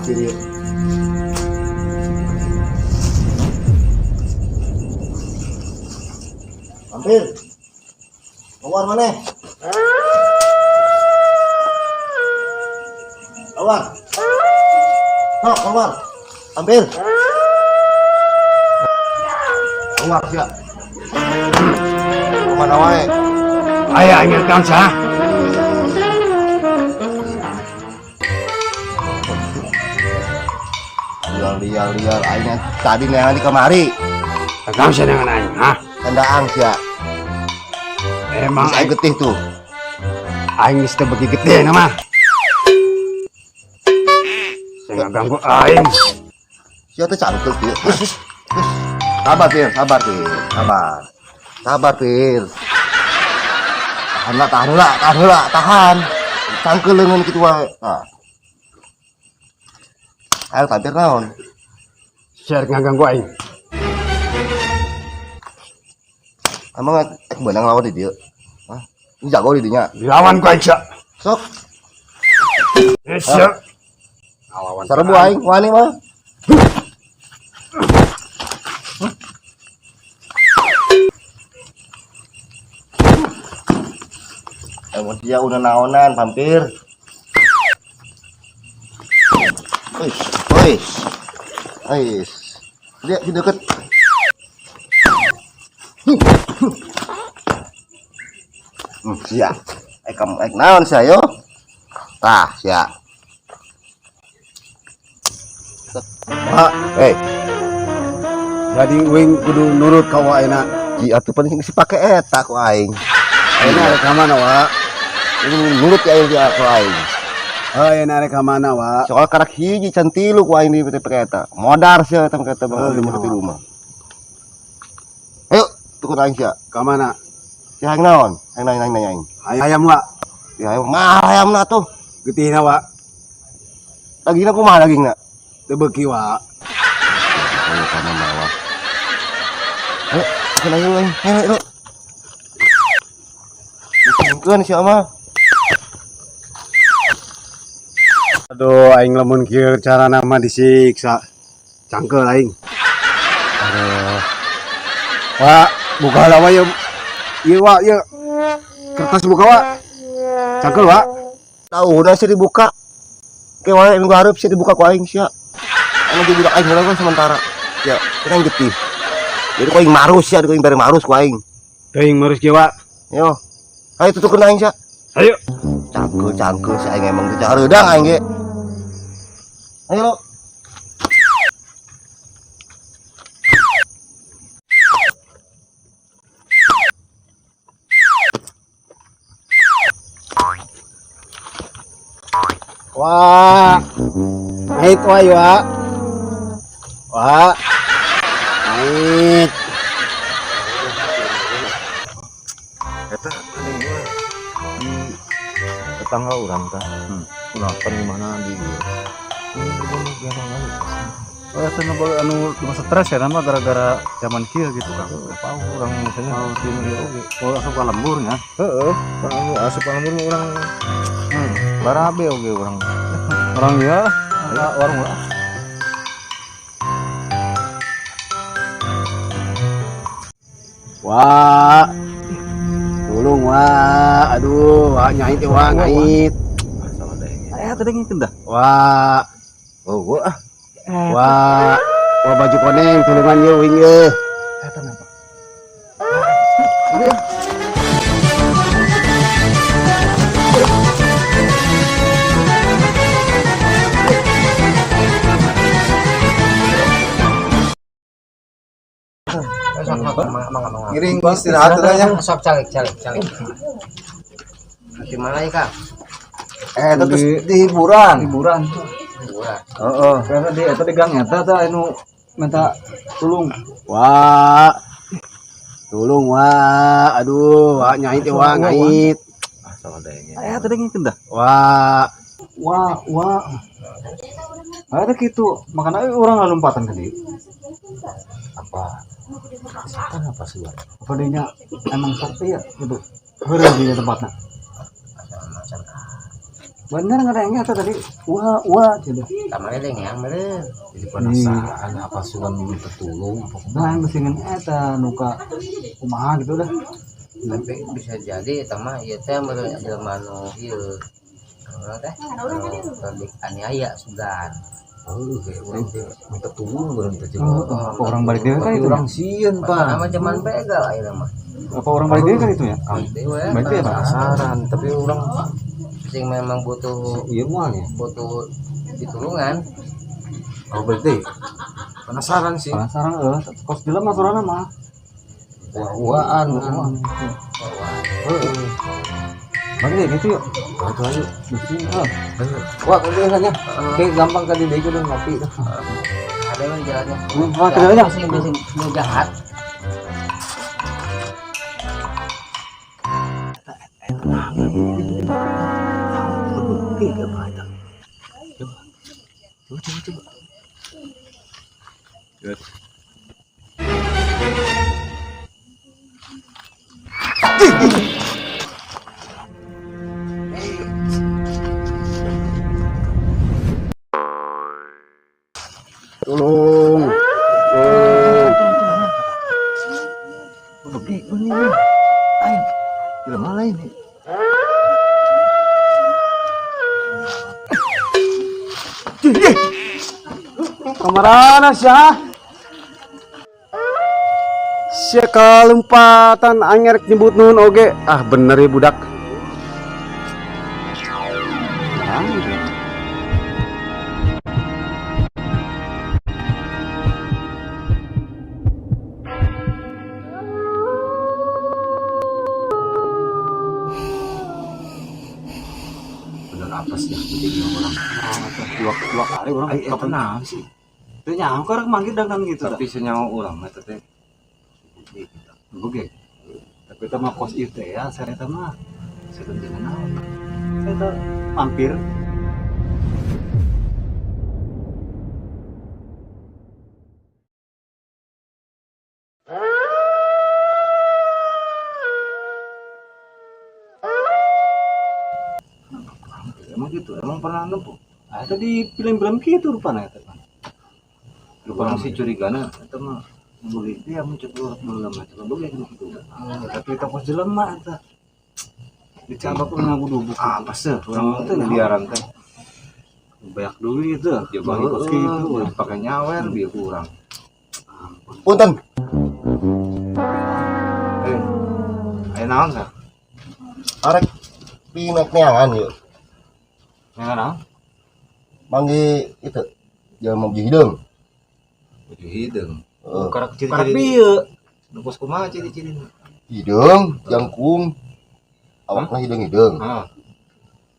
Sini. Hampir. Keluar mana? Keluar. Sok, keluar. Hampir. Keluar sia. Kemana wae? Aya ingat kan sah? Liar liar liar aing tadi neangan di kamari. Kang sia dengan aing, ha? Tandaang sia. Emang aing getih tuh. Aing geus teu beuki getih na mah. Saya ganggu aing. Sia teh cangkeul kieu. Terus, terus. Sabar Pir, sabar Pir, sabar. Sabar Pir. Tahan lah, tahan lah, tahan lah, tahan. Cangkeul leungeun kitu wae. Tah. Ayo tampir naon? Sia rek ngaganggu aing. Emang ek beunang lawan di dieu? Hah? Ini jago di dinya. Dilawan ku aing sia. Sok. Eh sia. Lawan. Sarebu aing wani mah. Emang dia udah naonan, vampir. Wis, wis. Wis. Dia di deket. Sia. Kamu ek naon sia yo? Tah, sia. Pak, eh. Jadi uing kudu nurut ka wa ayeuna. Ji atuh penting si pake eta ku aing. Ayeuna rek ka mana wa? Nurut ya aing ku aing. Ayeuna rek ka mana wa? Soal karak hiji can tilu ku aing di pake eta. Modar sia eta make eta bang di rumah. Ayo, tukut aing sia. Ka mana? Ya aing naon? Aing nanya nanya aing. Ayam wa. Ya ayam mahal ayamna tuh. Getihna wa. Dagingna kumaha dagingna? Teu beuki wa. Ayo kana mawa. Ayo, tukut aing aing. Ayo, ayo. Ditungkeun sia mah. Aduh, aing lamun kieu carana mah disiksa. Cangkeul aing. Aduh. Wa, buka lah wa ieu. Ieu wa ieu. Kertas buka wa. Cangkeul wa. Tahu udah sih dibuka. Ke wae minggu hareup sih dibuka ku aing sia. Anu jadi budak aing heula sementara. Ya, kita yang getih. Jadi ku aing marus sia, ku aing bare marus ku aing. Teuing marus kieu wa. Yo. Ayo tutukeun aing sia. Ayo. Cangkeul cangkeul si aing emang teh hareudang aing ge. Ayo lo. Wah. Ngait wa yo wa. Wah. Ngait. Eta di tetangga urang tah. Kenapa di mana di Oh, eta nu anu masa stres ya nama gara-gara zaman kieu gitu kan. Apa urang misalnya di ieu oge. Oh, asup ka lemburnya. Heeh, anu asup ka lembur urang. Barabe oge urang. Orang ya, warung lah. Wah. Tolong wah. Aduh, wah nyait wah ngait. Eh, tadi ngikeun dah. Wah. Oh, gua ah. Wah. Wah baju koneng tulungan ye uing ye. Eta napa? Ngiring istirahat heula nya. Sok calik calik calik. Di mana ya, Kang? Eh, terus di hiburan. Hiburan tuh. Hiburan. Heeh. Karena di eta di gang eta tah anu minta tulung. Wah. Tolong wah. Aduh, wah nyait wah ngait. Eh, tadi ngikeun dah. Wah. Wah, wah. Ada gitu, makanya orang lompatan tadi. Apa? Setan apa sih? Apa dinya emang sakti ya gitu. Heureuh di tempatna. Bener ngadengnya eta tadi. Wah, wah gitu. Kamari deh yang meureun. Jadi penasaran apa sugan minta tolong apa kumaha. Nah, geus eta nu ka kumaha gitu dah. Tapi bisa jadi eta mah ieu teh meureun jelema nu ieu. Anu teh anu aniaya sugan. Oh, kayak orang teh minta tolong urang teh jeung. Oh, apa orang balik deui kan Tapi itu? urang sieun, Padahal Pak. mah zaman begal ayeuna mah. Apa orang balik deui kan itu ya? Balik deui we. Balik deui, Pak. Penasaran, tapi urang Sing memang butuh ieu moal ya. butuh ditulungan. Oh, berarti penasaran sih. Penasaran eueuh, kos jelema surana mah. Wah-waan, wah. Heeh. Balik deui gitu yuk. Batu aja. Bisi, heuh. Bener. Wah, kalau biasanya kayak gampang kali deh udah ngopi. Ada yang jalannya. Wah, jalannya. Sing sing nu jahat. Tolong. Tolong. Aing, jelema lain nih. Kamarana sia? Sia kalompatan aing rek nyebut nuhun oge. Ah bener ya budak. Ah, gitu. Bener apa sih yang penting orang? Dua dua kali urang Ai eta naon sih? Teu nyaho karek manggil dagang gitu Tapi senyawa urang mah eta teh. Oke. Tapi eta mah kos ieu teh ya, saya eta mah. Sebenarnya naon? Saya teh mampir. Emang gitu, emang pernah nempuh? Ah, eta di film-film kitu rupana eta mah. Urang sih curigana eta mah begitu ya muncul belum eta begitu gitu. Tapi eta kos jelema eta. Dicabak urang ngagudubuk. Apa sih Urang urang teh nyaho. biaran teh. Banyak duit tuh. Ya Bagi kos kitu. pakai nyawer biar kurang. Punten. Eh, ayo naon sah? Arek pinek neangan yuk. Yang naon? Manggih itu. Jelema baju hideung. Baju hideung. Heeh. Karak Karak ciri-ciri. bieu. Nu kos kumaha ciri-ciri? Hideung, jangkung. Awakna hideung-hideung. Heeh.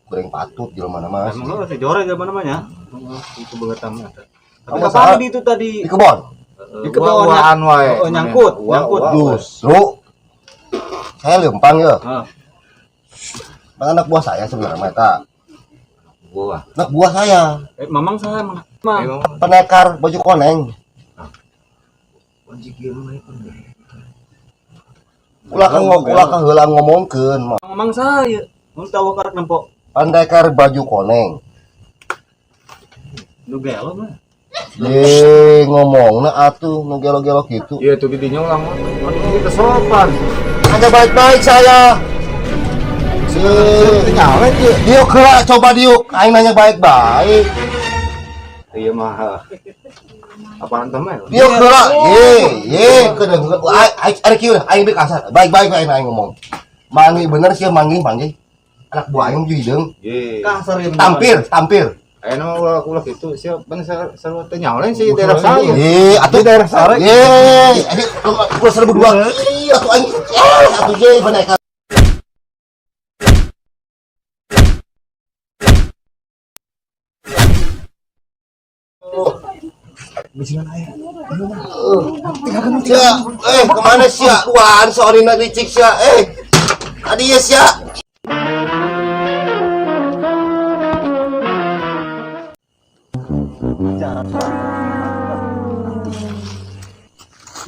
Goreng patut jelema mah. Emang lu sih jore zaman namanya. Itu beungeut mah eta. Tapi Kamu kapan salah. di itu tadi? Di kebon. Di kebon, Waan wae. Oh, nyangkut, nyangkut. Justru saya lempang ya. Heeh. Bang anak buah saya sebenarnya eta. Buah. Anak buah saya, Eh, mamang saya emang. Mang. Emang pendekar baju koneng. anjing ieu mah ieu. Ulah ka ulah ka heula ngomongkeun mah. Mamang saya. Mun tahu karek nempo. Pendekar baju koneng. Nu gelo mah. Ye ngomongna atuh nu gelo-gelo kitu. Iya tuh didinya ulang. Aduh kita sopan. Ada baik-baik saya. Si diuk heula coba diuk, aing nanya baik-baik. Iya mah. Apaan teh mah? Diuk heula. Ye, ye kedeung aing arek kieu aing bek kasar. Baik-baik aing aing ngomong. Manggih bener sih manggih manggih. Anak buah aing baju hideung. Ye. Kasar ya. Tampir, tampir. Ayo nama ulah ulah gitu siap ban sarua teh nyawa lain sih daerah saya. Ye, atuh Di daerah sare. Ye, ini gua 1002. Ih, atuh aing. Eh, atuh ye pendekar. Sia, eh kemana sia? Duaan soalnya licik sia. Eh, adi ya sia.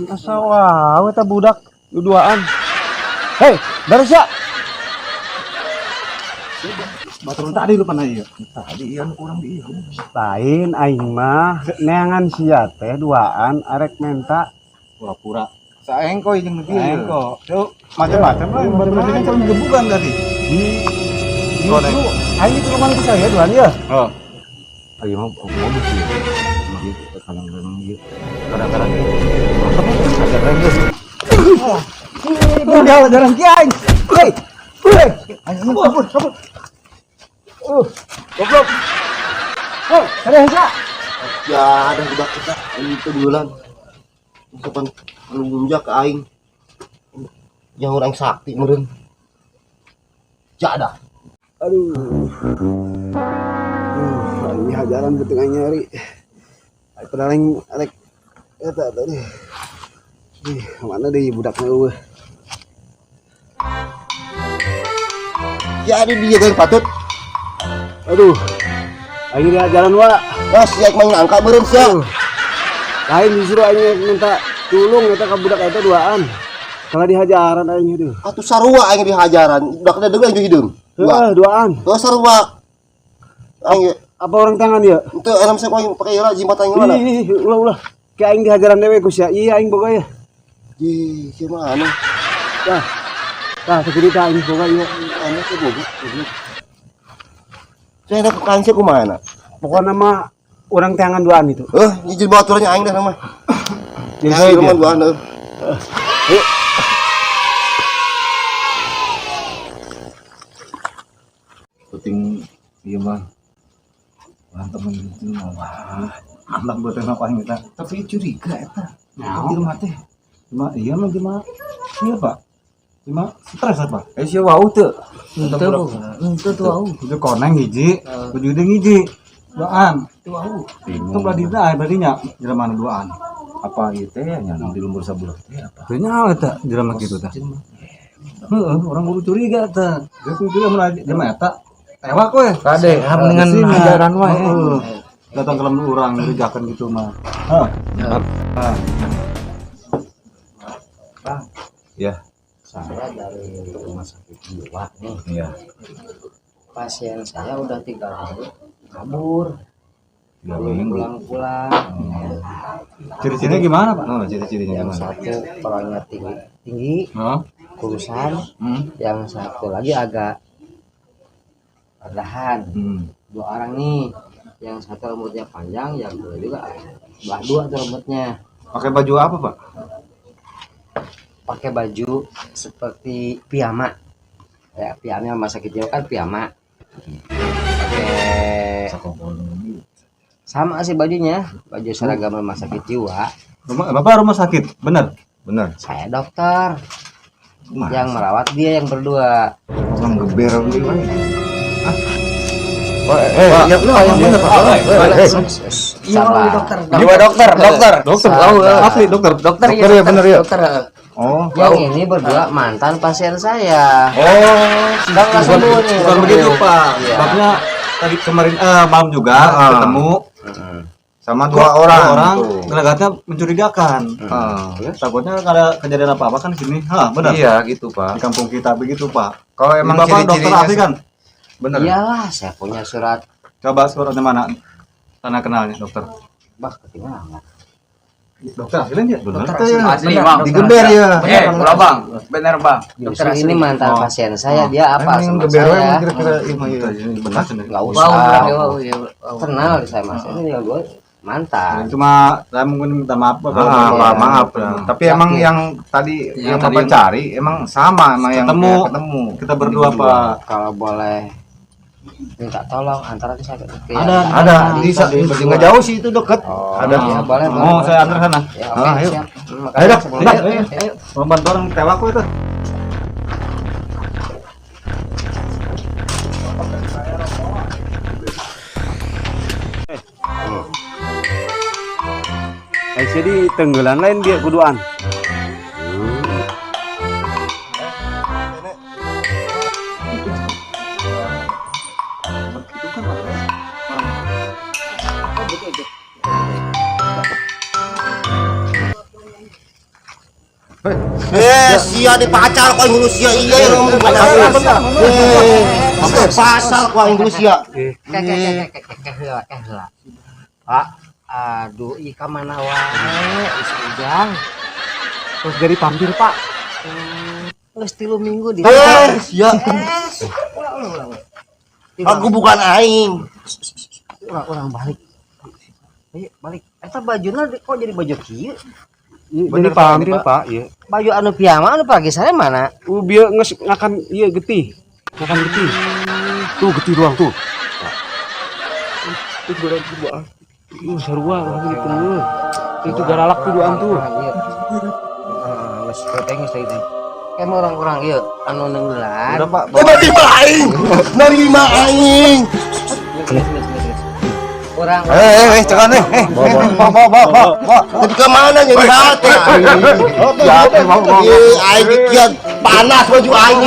Asa wae eta budak duduaan. Hei, dari sia. Batur tadi lu pernah ieu. Tadi iya nu kurang di ieu. Lain aing mah neangan sia teh duaan arek menta Pura-pura. Saengko jeung nu kieu. Engko. Yuk, macam-macam lah. Baru kan calon gebukan tadi. di di aing di rumah ku saya duaan ya. Oh. Ayo mah mobil sih. Ieu kadang-kadang ieu. Kadang-kadang ieu. Kadang-kadang ieu. Udah jalan ki aing. Hei. Hei. Kabur, kabur. Goblok. Oh, ada Hesa. Ya, ada budak kita itu bulan. Kapan lunjak ke aing. Yang orang sakti meureun. Ya ada. Aduh. Aing hajaran beuteung aing nyeri. Aing padahal aing arek eta tadi. Ih, mana deui budakna eueuh. Ya ada dia yang patut. Aduh. Aing dihajaran wa. Wah, sia main angka meureun sia. Lain justru aing minta tulung eta ka budak eta duaan. Kalau dihajaran aing aduh. Atuh sarua aing dihajaran. Budakna deui aing hideung. Heeh, duaan. Tuh sarua. Aing Apa orang tangan ya? itu elam saya aing pakai heula jimat aing mana? Ih, ulah ulah. Kayak aing dihajaran dewe ku sia. Iya aing boga ya. Ih, sia mah aneh. Tah. Tah segede tah aing boga ieu. Aneh teh boga. Saya ada ke kansia kumaha? Pokoknya mah orang tangan duaan itu. Eh, jujur baturannya aing dah mah. Jadi Aing rumah duaan heuh. Penting ieu mah. Mantap itu mah. Wah, Mantap buat tembak aing kita. tapi curiga eta. Nah. Di rumah teh. Cuma iya mah cuma iya Pak. Cuma stres apa? Eh sia wau teu. Ente bu, ente tuh au. Itu koneng hiji, baju deui hiji. Duaan. Tuh au. Itu belah dina aya berarti nya jelema nu duaan. Apa ieu teh nya di lembur sabulah teh apa? Teu nyaho eta jelema kitu teh. Heeh, orang kudu curiga eta. Dia kudu curiga mun jelema eta tewak we. Kade, dengan Besinya. hajaran wae. Heeh. Datang ke lembur urang nyurigakeun gitu mah. Hah. Ya, Saya dari rumah sakit jiwa nih. iya. Pasien saya udah 3 hari kabur, 3 belum minggu. pulang-pulang. Ciri-cirinya gimana, Pak? Oh, ciri-cirinya Yang gimana? satu orangnya tinggi, tinggi, Hah? kurusan. Hmm. Yang satu lagi agak rendahan. 2 orang nih. Yang satu rambutnya panjang, yang kedua juga belah 2 tuh rambutnya. Pakai baju apa, Pak? Pakai baju seperti piyama. Ya, piyama rumah sakit jiwa kan piyama. Pakai sama sih bajunya, baju seragam rumah sakit jiwa. Rumah, Bapak rumah sakit, benar? Benar. Saya dokter Masa? yang merawat dia yang berdua. Orang geber gitu kan. Oh, ya lu yang bener, Pak. Sabar. Jiwa dokter, dokter. Dokter, Sabar. asli dokter. Dokter, Dokter ya, bener ya? Dokter. Oh. Yang ini berdua mantan pasien saya. Oh, Sedang langsung dulu nih. Bukan begitu, Pak. Iya. Sebabnya tadi kemarin malam juga ketemu sama 2 orang. Dua orang tuh. gelagatnya mencurigakan. Ah. Takutnya kalau kejadian apa-apa kan di sini. Hah, benar. Iya, gitu, Pak. Di kampung kita begitu, Pak. Kalau emang Bapak dokter ciri-cirinya asli kan? Bener. Iyalah, saya punya surat. Coba suratnya mana? Tanda kenalnya, dokter. Bah, ketinggalan. Dokter asli dia? Bener Dokter tuh ya. asli. Asli, Bang. Digeber ya. Eh, ulah Bang. Bener, Bang. Dokter ini mantan pasien saya, dia apa Emang sama geber saya? emang kira-kira iya mah iya. Benar sendiri. Nggak usah. Kenal saya Mas. Ini juga gue mantan. Cuma saya mungkin minta maaf Pak, kalau Ah, kalau- Pak, maaf. Tapi emang Yakin. yang tadi Yang yang tadi Bapak cari emang sama sama yang Ketemu. ketemu. Kita berdua, Pak. Kalau boleh minta tolong antara saya ke Ada, Ada tadi, di tadi berdua. nggak jauh sih itu deket. Oh, Ada. Ya, boleh, boleh. Oh, saya antar sana. Ya, oke, Ah, ayo. siap. Ayo, Dok. Sebelum- Ayo, Ayo, ayo. Mau bantu orang tewak kok itu. Eh, jadi tenggelan lain dia kuduan. Eh, sia di pacar kok ngurus sia iya yang ngomong pacar. Eh. Eh, pasal ku aing geus ya. Ke ke ke ke ke ke heula, ke heula. Pak, aduh, ih ka mana wae si Ujang. Terus jadi vampir, Pak. Geus 3 minggu di. Eh, sia. Ulah, ulah, ulah. Aku bukan aing. Urang urang balik. Ayo balik. Eta bajuna kok jadi baju kieu? Iya, jadi vampir, Pak, iya. Baju anu piyama anu pagi sare mana? Bieu geus ngakan ieu getih. Ngakan getih. Tuh getih doang tuh. Itu gara dua. Sarua orang gitu. Itu garalak tuh duaan tuh. Heeh, geus teh geus teh. Kayak orang-orang ieu anu neunggelan. Udah, Pak. Eh, nerima aing. Nerima aing. Geus, geus, geus, geus. Urang Eh, eh, eh, jangan eh. Eh, bawa, bawa, bawa, bawa, bawa. Tapi ke mana nyeri hati? Ya, bawa, bawa. Ih, aing kieu panas baju aing.